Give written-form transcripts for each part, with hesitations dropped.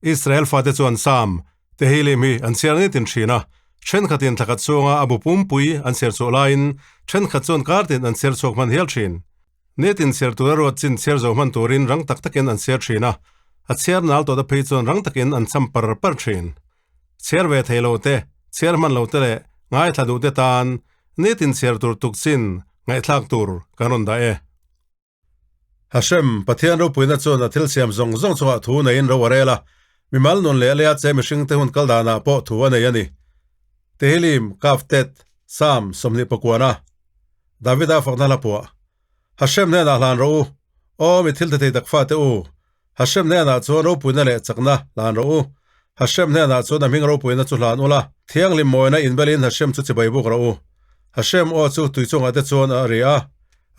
Israel fate chuan Sam, Tehillim hi an chhiar nitin thin a, thenkhatin thlakhat chhunga a bu pumpui an chhiar chhuah laiin thenkhat chuan kartin an chhiar chhuak hman hial thin. Nitin chhiar tura ruat chin chhiar zo hman turin rang tak takin an chhiar thin a, a chhiar nal tawhte phei chuan rang takin an cham par par thin. Chhiar ve thei lo te, chhiar hman lo te leh ngaithla duh te tan nitin chhiar tur tuk chin ngaihthlak tur kan rawn dah e. Hashem, Pathian ropuina chuan a thil siam zawng zawng chungah thu neiin ro a rel a, mimal nun leh lea che mihringte hun kal danah pawh thu a nei a ni. Tehillim, Kaf Tet, Psalm 29a, Davida fakna hla puah. Hashem hnenah hlan rawh u, Aw mi thil thethei tak fate u, Hashem hnenah chuan ropuina leh chakna hlan rawh u. Hashem hnenah chuan a hming ropuina chu hlan ula, thianghlim mawina inbelin Hashem chu chibai buk rawh u. Hashem aw chu tui chungah te chuan a ri a,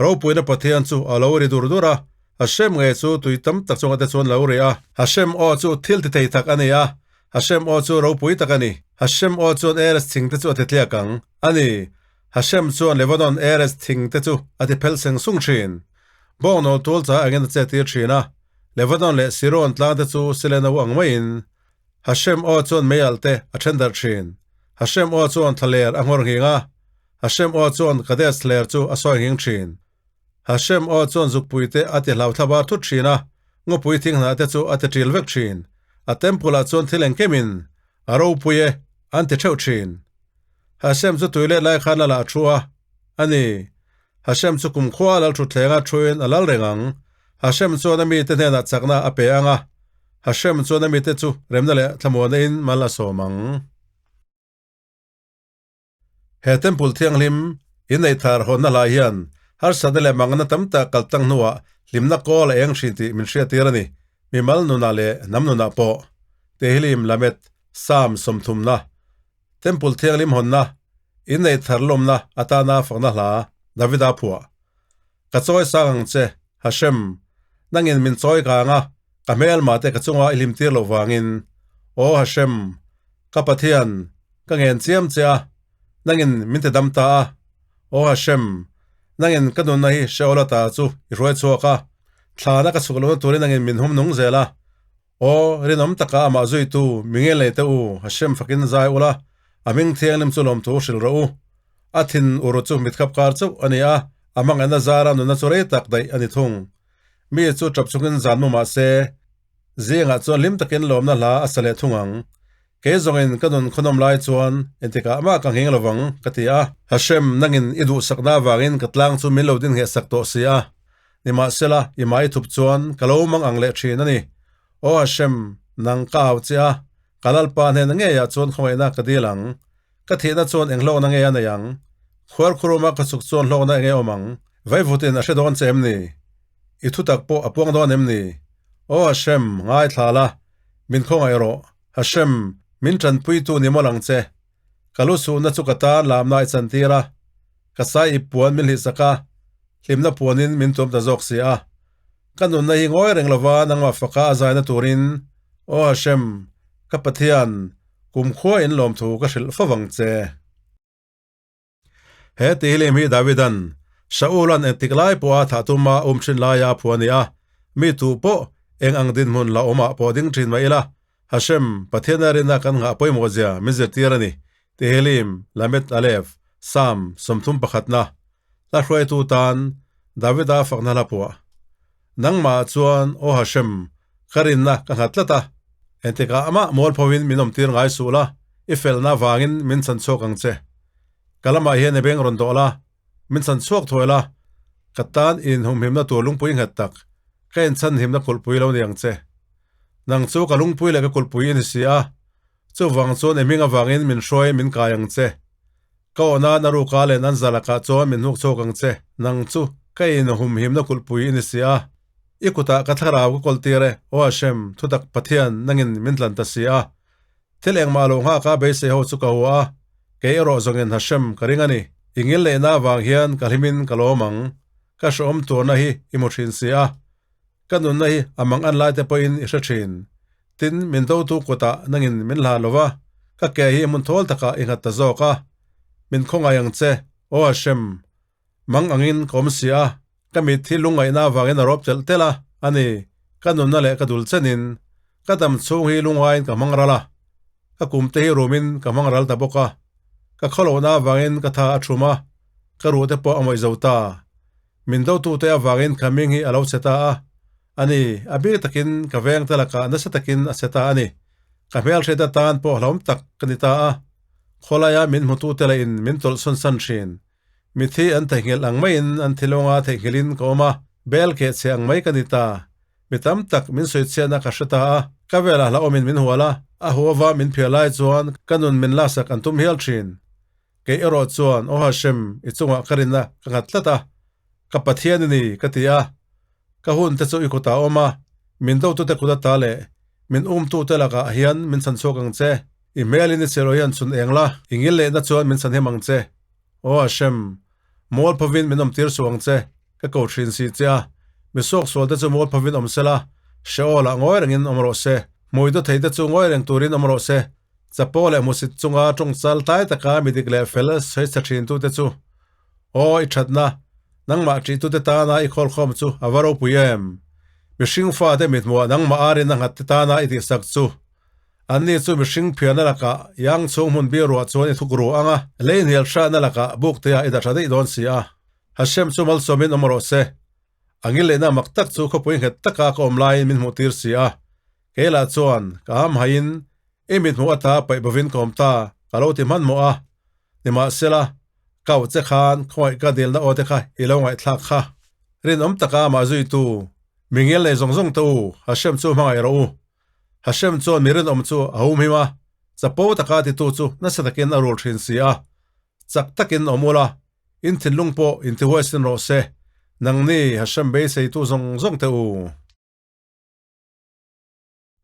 ropuina Pathian chu a lo ri dur dur a, Hashem nge chu tui tam tak chungah te chuan lo ri a. Hashem aw chu thil tithei tak a ni a, Hashem aw chu ropui tak a ni. Hashem aw chuan Eres thing te chu a titliak ang a ni. Hashem chuan Lebanon Eres thing te chu a tiphel seng sung thin. Bawngnawl tual cha engin a chet tir thin a, Lebanon leh Siron tlang te chu sile no ang maiin Hashem aw chuan meialh te a then darh thin. Hashem aw chuan thlaler a nghawr nghing a, Hashem aw chuan Kadesh thler chu a sawi nghing thin. Hashem aw chuan zukpui te a ti hlau thlabar thut thin a, ngawpui thinghnah te chu a ti ṭil vek thin. A temple ah chuan thil engkemin a ropui e an ti theuh thin. Hashem chu tui let lai khan a lah thu a, a ni. Hashem chu kumkhua a lal thutthleng a thuin a lal reng ang. Hashem chuan a mite hnenah chakna a pe ang a, Hashem chuan a mite chu remna leh thlamuana in mal a sawm ang. He Temple thianghlim inneih thar hawnna hlai hian harsatna leh mangna tam tak kal tlang hnuah hlimna kawl a eng thin tih min hriattir a ni, mimal nunah leh hnam nunah pawh. Tehillim Lamed Psalm 30na Temple thianghlim hawnna, inneih thar lawmna atana fakna hla Davida phuah. Ka chawi sang ang che, Hashem, nangin min chawi kang a, ka hmelma te ka chunga i hlim tir loh vangin. Aw Hashem, ka Pathian, ka ngen chiam che a, nangin min ti dam ta a. Aw Hashem, nangin ka nunna hi Sheol ata chu i hruai chhuak a, thlana ka chhuk lohna turin nangin min hum nung zel a. Aw, rinawm taka amah zuitu mi nge lei teh u, Hashem fakin zai ula, a hming thianghlim chu lawmthu hrilh rawh u. A thin uru chu mitkhap kar chauh a ni a, a hmangaihna zara nunna chu rei tak daih a ni thung. Mi chu tap chungin zan mu mah se, zingah chuan hlim takin lawmna hla a sa leh thung ang. Kei zawngin ka nun khawnawm lai chuan engtikah mah ka nghing lovang, ka ti a. Hashem, nangin i duhsakna avangin ka tlang chu min lo din ngheh sak tawh si a. Nimahsela, i mai thup chuan ka lo mang ang leh thin a ni. Aw Hashem, nang ka au che a, ka Lalpa hnena ngeiah chuan khawngaihna ka dil ang. Ka thihna chuan eng hlawkna nge a nei ang? Khuarkhuruma ka chuk chuan hlawkna enge awm ang? Vaivutin a hre dawn che em ni? I thutak pawh a puang dawn em ni? Aw Hashem, ngaithla la, min khawngaih rawh. Hashem, min tanpuitu ni mawlh ang che. Ka lu suhna chu ka tan lamna i chantir a, ka sai ip puan min hlihsak a, hlimna puanin min tuam ta zawk si a. Ka nunna hi ngawi reng lova nangmah faka a zaina turin, Aw Hashem, ka Pathian, kumkhua in lawmthu ka hrilh fo vang che. He tihlim hi Davidan, Saul-a'n engtik lai pawha thah tuma um thin laia a phu a ni a, mi tu pawh eng ang dinhmun la awmah pawh ding thin mah ila, Hashem, Pathiana rinna kan nghah pawimawh zia min zirtir a ni, Tehillim, Lamed Aleph, Psalm 31-na, Hla hruaitu tan Davida fakna hla phuah. Nangmah chuan, Aw Hashem, ka rinna ka nghat tlat a, engtikah amah mualphoin min awmtir ngai suh la, i felna avangin min chhan chhuak ang che. Ka lamah hian i beng rawn dawh la, min chhan chhuak thuai la, ka tan inhumhimna tur lungpui nghet tak, ka inchhanhimna kulhpui lo ni ang che. Nang chu ka lungpui leh ka kulhpui i ni si a, chuvang chuan i hming avangin min hruai min kai ang che. Ka awhna na ruka leh nan za lakah chuan min hnuk chhuak ang che, nang chu ka inhumhimna kulhpui i ni si a. I kutah ka thlarau ka kawltir e, Aw Hashem, thutak Pathian, nangin min tlan ta si a. Thil engmah lo nghaka beisei ho chu ka hua a, kei erawh zawngin Hashem ka ring a ni. I ngil neihna avang hian ka hlimin ka lawm ang. Ka hrehawm turna hi i hmu thin si a. Ka nunna hi a mang an lai te pawhin i hre thin. Tin, min dotu kutah nangin min hlan lo va, ka ke hi hmun thawl takah i nghat ta zawk a. Min khawngaih ang che, Aw Hashem. Mang angin ka awm si a, ka mit hi lungngaihna avangin a rawp telh telh a, a ni, ka nunna leh ka dul chenin. Ka dam chhung hi lungaiin ka hmang ral a, ka kum te hi rumin ka hmang ral ta bawk a. Ka khawlohna avangin ka tha a thum a, ka ruh te pawh a mawih zo ta. Min dotute avangin ka hming hi a lo chhe ta a, a ni, a bik takin ka veng te lakah nasa takin a chhe ta a ni. Ka hmelhriat atan pawh hlauhawm tak ka ni ta a, khawlaia min hmutute lahin min tawlhsawn san thin. Mithi an theihnghilh ang maiin an thilawnga theihnghilhin ka awm a, bel keh chhe ang mai ka ni ta. Mi tam tak min sawichhiatna ka hre ta a, ka velah hlauhawmin min hual a, a huava min phiar lai chuan ka nun min laksak an tum hial thin. Kei erawh chuan, Aw Hashem, i chungah ka rinna ka nghat tlat a, ka Pathian i ni, ka ti a. Ka hun te chu i kutah a awm a, min dotute kut ata leh min umtute lakah hian min chhan chhuak ang che. I hmelin i chhiarawh hian chhun eng la, i ngil lehna chuan min chhan hem ang che. Aw Hashem, mual phovin min awmtir suh ang che, ka ko thin si che a. Mi suaksual te chu mual phovin awm sela, Sheol-ah ngawi rengin awm rawh se. Hmui do thei te chu ngawi reng turin awm rawh se. Chapo leh hmusit chunga tawngchal tlai taka mi dik leh fel sawi chhe thintute chu, Aw, i thatna, nangmah ṭihtute tana i khawlkhawm chu a va ropui em? Mihring fate mithmuah nangmah a rin a nghatte tana i tihsak chu, anni chu mihring phiarna lakah iang chhung hmun bir ruah chuan i thuk ru ang a, lei hnial hratna lakah bukteah i dah tha daih dawn si a. Hashem chu malsawmin awm rawh se. A ngil lehna mak tak chu khawpui nghet taka ka awm laiin min hmuhtir si a. Kei lah chuan ka ham haiin i mithmuh ata paih bovin ka awm ta ka lo ti hmanhmawh a. Nimahsela, ka auh che khan khawngaih ka dilna aw te kha i lo ngaihthlak kha. Rinawm taka amah zuitu, mi ngil nei zawng zawng te u, Hashem chu hmangaih rawh u. Hashem chuan mi rinawm chu a humhim a, chapo taka titu chu nasa takin a rul thin si a. Chak takin awm ula, In thinlung pawh intihuaisin rawh se, nangni Hashem beiseitu zawng zawng te u.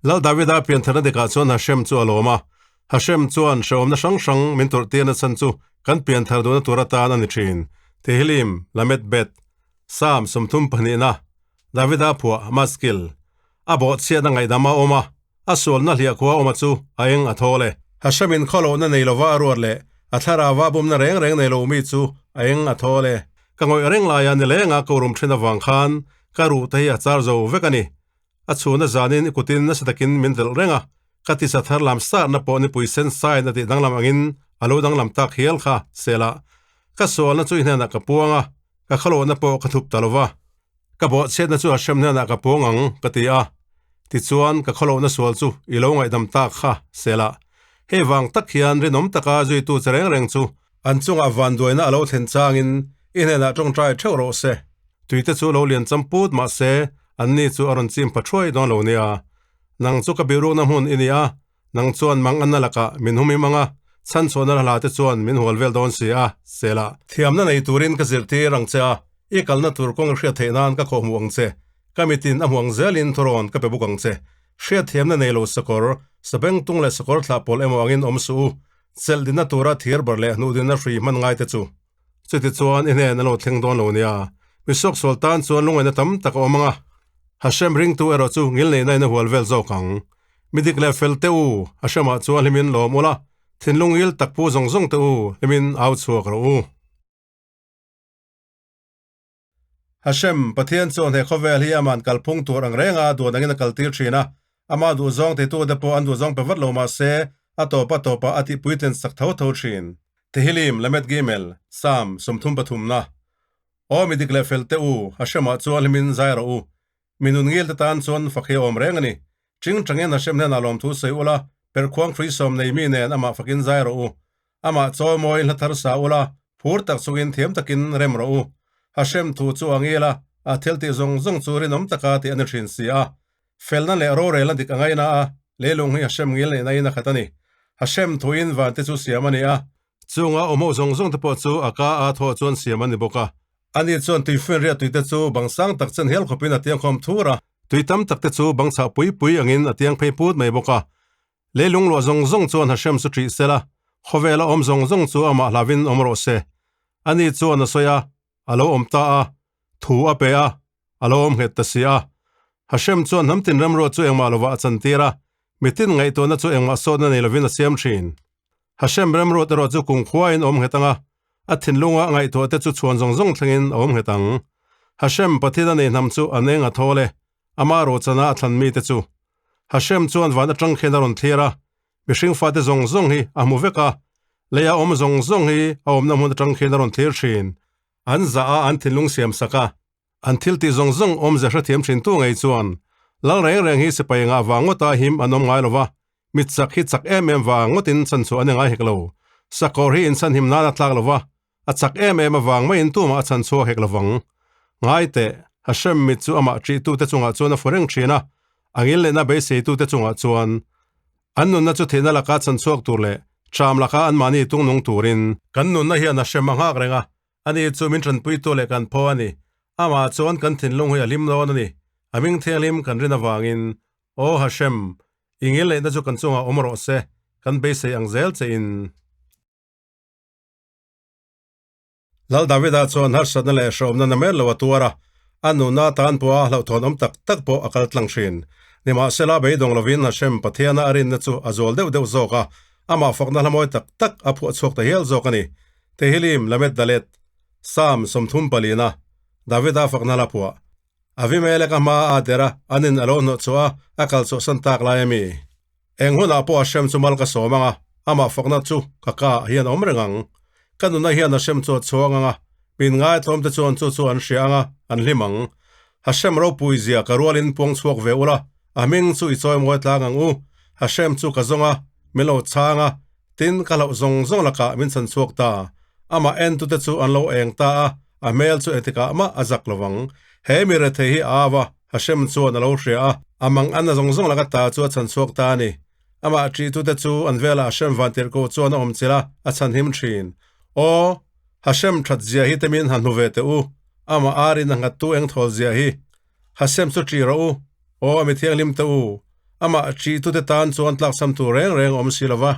Lal Davida piantharna dikah chuan Hashem chu a lawm a, Hashem chuan hrehawmna hrang hrang min tawrhtirna chhan chu kan pianthar duhna tur atan a ni thin. Tehillim, Lamed Bet, Psalm 32na, Davida phuah, Maskil, a bawhchhiatna ngaihdam a awm a, A sualna hliahkhua awma chu a eng a thawl e. Hashemin khawlohna nei lova a ruat leh a thlarauva bumna reng reng nei lo mi chu a eng a thawl e. Ka ngawih reng laia nilenga ko rum thin avang khan ka ruh te hi a char zo vek a ni. A chhuna zanin i kutin nasa takin min delh reng a, ka tisa thar lam sarna pawh nipui sen sain a tih danglam angin a lo danglam tak hial kha, Selah. Ka sualna chu i hnenah ka puang a, ka khawlohna pawh ka thup ta lova. Ka bawhchhiatna chu Hashem hnenah ka puang ang, ka ti a. Tichuan, ka khawlohna sual chu i lo ngaihdam tak kha, Selah. Hei vang tak hian rinawm taka zuitu che reng reng chu an chungah vanduaina a lo thlen changin i hnenah tawngtai theuh rawh se. Tuite chu lo lian cham put mah se, anni chu a rawn chim pha thuai dawn lo nia. Nang chu ka bihrukna hmun i ni a, Nang chuan mang anna lakah min humim ang a, chhanchhuahna hla te chuan min hual vel dawn si a, Selah. Thiamna nei turin ka zirtir ang che a, i kalna tur kawng i hriat theih nan ka khawhmuh ang che. Ka mitin a hmuh ang zelin thurawn ka pe bawk ang che. Hriatthiamna nei lo sakawr, sabengtung leh sakawr thlah pawl emaw angin awm suh u, chelh dinna tura thir bar leh hnuh dinna hrui hman ngai te chu. Chutichuan i hnen an lo thleng dawn lo nia. Mi suaksual tan chuan lungaihna tam tak a awm ang a, Hashem ringtu erawh chu ngilneihna in a hual vel zawk ang. Mi dik leh fel teh u, Hashemah chuan hlimin lawm ula, thinlung ngil tak pu zawng zawng teh u, hlimin au chhuak rawh u. Hashem, Pathian chuan he khawvel hi aman kalphung tur ang renga duan angin a kaltir thin a, ama duhzawng teitute pawh an duhzawng pe vat lo mah se, a tawp a tawpah a tihpuitlin sak tho tho thin. Tehillim, Lamed Gimel, Psalm 33na. Aw mi dik leh fel teh u, Hashemah chuan hlimin zai rawh u. Mi nun ngil te tan chuan fak hi a awm reng a ni. Ching changin Hashem hnenah lawmthu sawi ula, perhkhuang hrui sawm nei mi nen amah fakin zai rawh u. Amah chawi mawiin hla thar sa ula, phur tak chungin thiam takin rem rawh u. Hashem thu chu a ngil a, a thil tih zawng zawng chu rinawm taka tih a ni thin si a. Felna leh rorelna dik a ngaina a, leilung hi Hashem ngil neihna in a khat a ni. Hashem thuin vante chu siam a ni a. Chunga awm ho zawng zawng te pawh chu a ka a thawh chuan siam a ni bawk a. Ani chuan tuifinriat tuite chu bang sang tak chen hial khawpin a tiangkhawm thur a. Tui tam tak te chu bang chhah pui pui angin a tiang phei put mai bawk a. Leilung luah zawng zawng chuan Hashem chu ṭih sela, khawvela awm zawng zawng chu amah hlavin awm rawh se. Ani chuan a sawi a, a lo awm ta a, thu a pe a, a lo awm nghet ta si a. Hashem chuan hnam tin remruat chu engmah lovah a chantir a, mitin ngaihtuahna chu engmah sawtna nei lovin a siam ṭhin. Hashem remruat erawh chu kumkhuain a awm nghet ang a, a thinlunga ngaihtuah te chu chhuan zawng zawng thlengin a awm nghet ang. Hashem Pathian a nei hnam chu an eng a thawl e, ama rochana a thlan mite chu. Hashem chuan van atang khian a rawn thlir a, mihring fate zawng zawng hi a hmu vek a, leia awm zawng zawng hi a awmna hmun atang khian a rawn thlir thin. An zah a, an thinlung siam sak a, an thil tih zawng zawng awmze hrethiam thintu ngei chuan lal reng reng hi sipai ngah vang ngawta him an awm ngai lo va, mit chak hi chak em em vang ngawtin chan chhuah a ni ngai hek lo. Sakawr hi inchhanhim nan a tlak lo va, A chak em em avang maiin tumah a chhan chhuak hek lovang. Ngai teh, Hashem mit chu amah ṭihtute chungah chuan a fu reng ṭhin a, a ngil lehna beiseitute chungah chuan. An nunna chu thihna laka chhan chhuak tur leh ṭam laka anmahni tungnung turin. Kan nunna hian Hashem a nghak reng a, ani chu min ṭanpuitu leh kan phaw a ni. Amah chuan kan thinlung hi a hlim dawn a ni. A hming thianghlim kan rin avangin, Aw Hashem, i ngil lehna chu kan chungah awm rawh se, kan beisei ang zel che in. Lal Davida chuan harsatna leh hrehawmna na mer lo a tuar a, a nunna atan pawha hlauhthawn awm tak tak pawh a kal tlang thin. Nimahsela, beidawng lovin Hashem Pathiana a rinna chu a zual deuh deuh zawk a, amah fakna hla mawi tak tak a phuah chhuak ta hial zawk a ni. Tehillim, Lamed Dalet, Psalm 34, Davida fakna hla phuah. Avimelek a hma a der a, an in a lo hnawh chhuah a, a kal chhuahsan tak lai a mi. Eng hunah pawh Hashem chu mal ka sawm ang a, amah fakna chu ka ka ah hian a awm reng ang. Ka nuna hian Hashem chu a chhuang ang a, min ngaitlawmte chuan chu chu an hria ang a, an hlim ang. Hashem ropui zia ka rualin puang chhuak ve ula, a hming chu i chawi mawi tlang ang u. Hashem chu ka zawng a, min lo chhang a, tin ka hlauh zawng zawng lakah min chhan chhuak ta. Amah entute chu an lo eng ta a, a hmel chu engtikah mah a zak lo vang. He mi rethei hi a au a, Hashem chuan a lo hria a, a mang an a zawng zawng laka ta chu a chhan chhuak ta a ni. Amah ṭihtute chu an velah Hashem vantirhkoh chuan a awm chilh a, a chhan him ṭhin. Aw, Hashem ṭhat zia hi temin han hmu ve teh u, amah arin a nghattu eng thawl zia hi. Hashem chu ṭih rawh u, aw a mi thianghlim teh u, amah ṭihtute tan chuan tlaksam tur reng reng a awm si lo va.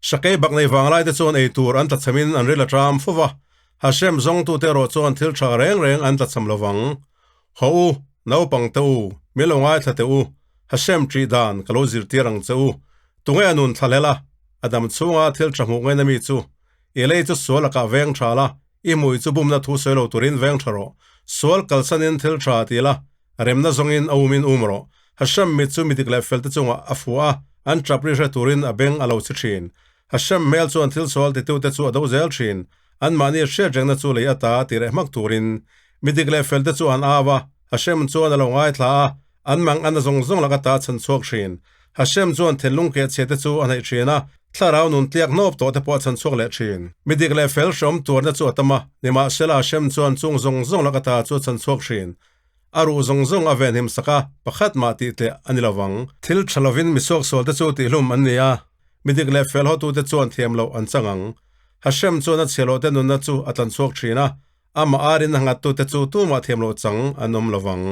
Sakei bak nei vanglaite chuan ei tur an tlachhamin an ril a ṭam fo va, Hashem zawngtute erawh chuan thil ṭha reng reng an tlachham lo vang. Haw u, naupang te u, min lo ngaithla teh u, Hashem ṭih dan ka lo zirtir ang che u. Tunge a nun thla hlel a, a dam chhunga thil ṭha hmuh ngaina mi chu? I lei chu sual lakah veng ṭha la, i hmui chu bumna thu sawi lo turin veng ṭha rawh. Sual kalsanin thil ṭha ti la, remna zawngin a umin um rawh. Hashem mit chu midik leh felte chungah a fuh a, an ṭap ri hre turin a beng a lo chhi ṭhin. Hashem hmel chuan thil sual titute chu a do zel ṭhin. Anmahni hriat rengna chu lei ata ti reh hmak turin mi dik leh felte chu an au a, Hashem chuan a lo ngaithla a, an mang an a zawng zawng lak ata chhan chhuak thin. Hashem chuan thinlung keh chhia te chu a hnaih thin a, thlarau nun tliak hnawp tawh te pawh a chhan chhuak leh thin. Mi dik leh fel hreawm tuarna chu a tam a, nimahsela Hashem chuan chung zawng zawng lak ata chu a chhan chhuak thin. A ruh zawng zawng a venhim sak a, pakhat mah tih tleh a ni lovang. Thil tha lovin mi suaksual te chu tihhlum an ni a, mi dik leh fel hotute chuan thiam loh an chang ang. Hashem chuan a chhiahhlawhte nunna chu a tlan chhuak thin a, amah arin a nghattute chu tumah thiam loh chang an awm lovang.